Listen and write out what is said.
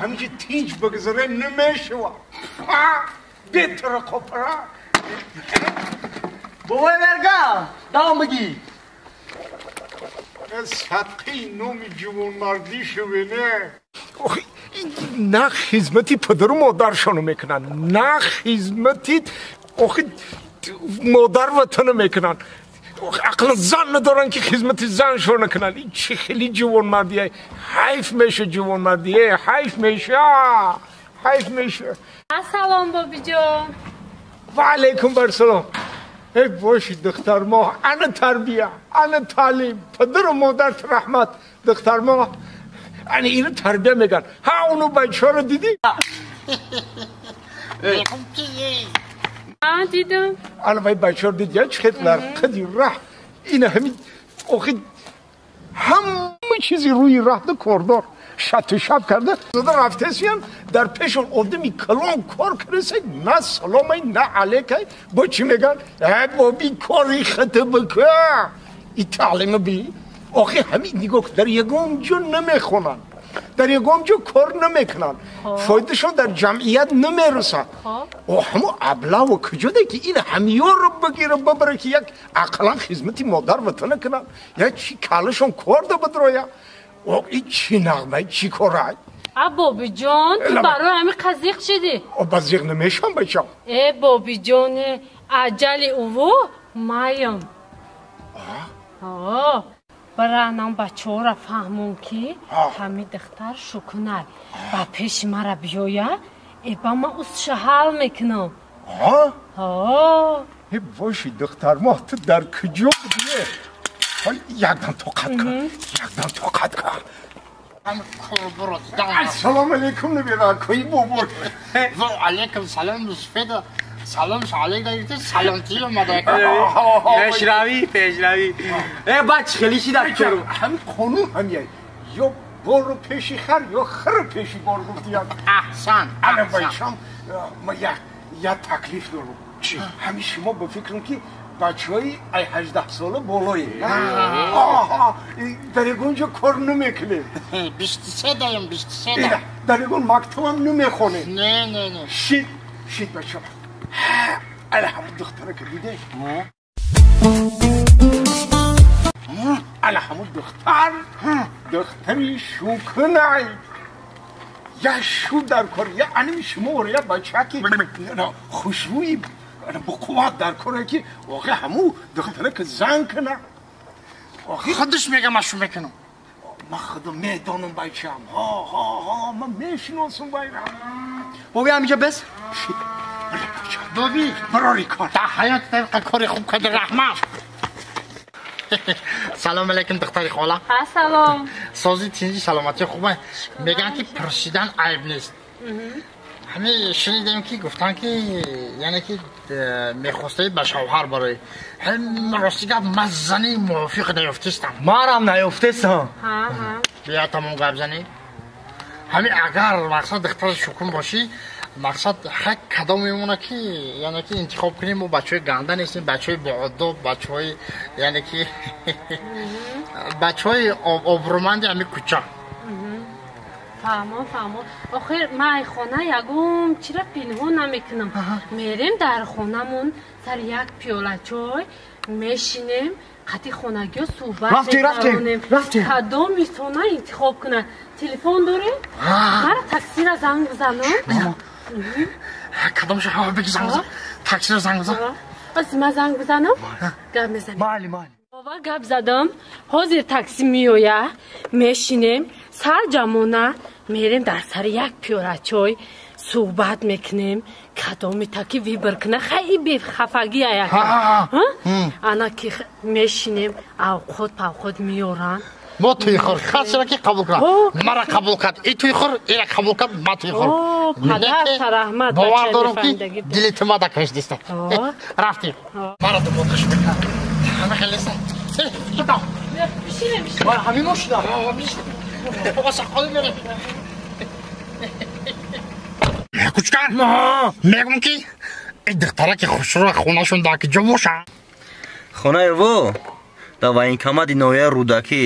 ҳаминҷо тинҷ бигзаре намешава. Бетара қопара. Бобои Мерга, давом бигӣ. Садқи номи ҷавонмардӣ шавене. На хизмати падару модаршону мекунанд, на хизмати охи модар ватана мекунанд. Ақлан зан надоранд ки хизмати заншо накунанд. Ин чӣ хеле ҷавонмардие? Ҳайф меша ҷавонмардие, ҳайф меша, ҳайф меша. Ассалом, бобиҷон. Ва алайкум барсалом. Эй боши духтар моҳ, ана тарбия, ана таълим, падару модарт раҳмат. Духтар моҳ, ана ино тарбия меган. Ҳа, уну бачаро дидӣ? Дидам. Ана вай бачаро дидӣ, я чӣ хел дар қади раҳ. Ина ҳамин охи ҳама чизи рӯи раҳда кордор шату шаб карда зада рафтесиям, дар пешон одами калон кор кардасе, на саломай, на алейкай. Бо чӣ меган? Э боби, кори хата бика. И таълима би. Охи ҳамин нигоҳ, дар ягон ҷо намехонанд, дар ягон ҷо кор намекунанд, фоидашон дар ҷамъият намерасад. Ҳамо аблаву куҷоде ки ин ҳамиёро бигира бибара ки як ақаллан хизмати модар ватана кунанд, як чи калашон кор да бидроя. Ин чӣ нағмай, чӣ корай? А бобиҷон, ту барои ҳамин қазиқ шидӣ? Ба зиқ намешам, бачам. Э бобиҷоне, аҷали уву маям. Баранам бачаҳоро фаҳмон ки ҳамин духтар шукунай ба пеши мара биёя, э ба ман усша ҳал мекунам. Э боши духтар моҳ, ту дар куҷо будӣ? Якдам тоқат кун, якдам тоқат кун. Ассалому алайкум, набиракои бобо. Ва алайкум салом, мусфеда. Салом алейк гирифта, саломтӣ омада. Пешравӣ, пешравӣ. Э бач хеле шида чору. Ҳамин қонун ҳамяй. Ё бору пеши хар, ё хар пеши бор гуфтиям. Аҳсан. Ана бачам, ма як таклиф дорам. Чӣ? Ҳамин шумо ба фикрам ки бачаҳои ай 18 сола болое. Дар ягон ҷо кор намекунед. 23 даем, 23 да. Дар ягон мактабам намехонед. Не, не, не. Шид, шид бача. Ана ҳамон духтара ки диде? Ана ҳамон духтар, духтари шукунай. Я шу дар кор, я аними шумо я бача ки хушрӯи бо қувват дар коре ки охи ҳамун духтара ки зан куна. Худаш мега ман шу мекунам. Ман худам медонам бачам. Ҳо, ҳо, ҳо, ман мешиносам байра. Боби, ҳаминҷо бес? Боби, барори кор. Дар ҳаёт табиқа кори хуб карди, раҳмат. Салом алейкум, духтари хола. Ассалом. Сози, тинҷи, саломатӣ хуб? Мегӯянд ки пурсидан айб нест. Ҳамин шунидем ки гуфтанд ки яъне ки мехостаед ба шавҳар барои. Ҳамин рости гап, ман зани мувофиқ наёфтистам. Манам наёфтестам. Бия тамом гап занӣ. Ҳамин агар мақсад духтари шукун бошӣ, мақсад ҳак кадом мемона ки яъне ки интихоб кунем. Мо бачаҳои ганда нестем, бачаҳои боадоб, бачаҳои яъне ки бачаҳои обрӯманди ҳамин кӯча. Фаҳмон, фаҳмон. Охир ман ай хона ягон чира пинҳон намекунам. Мерем дар хонамон сари як пиёла чой мешинем, қати хонагиё суҳбат мекунем. Кадом митона интихоб кунад. Телефон дорем? Мара таксира занг бизанам. Кадомша беги занг бизан. Таксира занг бизан. Бас ма занг бизанам? Гап мезанем. Майли, майли. Бова гап задам. Ҳозир такси меоя, мешинем, сар ҷамона мерем дар сари як пиёла чой суҳбат мекунем. Кадоми таки вибр куна, хай бехафагия як. Ана ки мешинем, авқот павқот меоранд. Мо туйхӯр, касеро ки қабул кунад, мара қабул кард, и туйхӯр, ира қабул кард, ма туйхӯр. Падарта раҳмат. Бовар дорам ки дили ту ма дакаш неста. Рафтем. Мара думодаш мекунад. Ҳама хеле неста. Бишинем, бишинем. Ман ҳамин мошина. Бобо сақоли мерем. Кучкар, мегум ки ин духтара ки хушрӯ хонашон дар куҷо боша? Хонаи во дар военкомати ноҳияи Рӯдакӣ.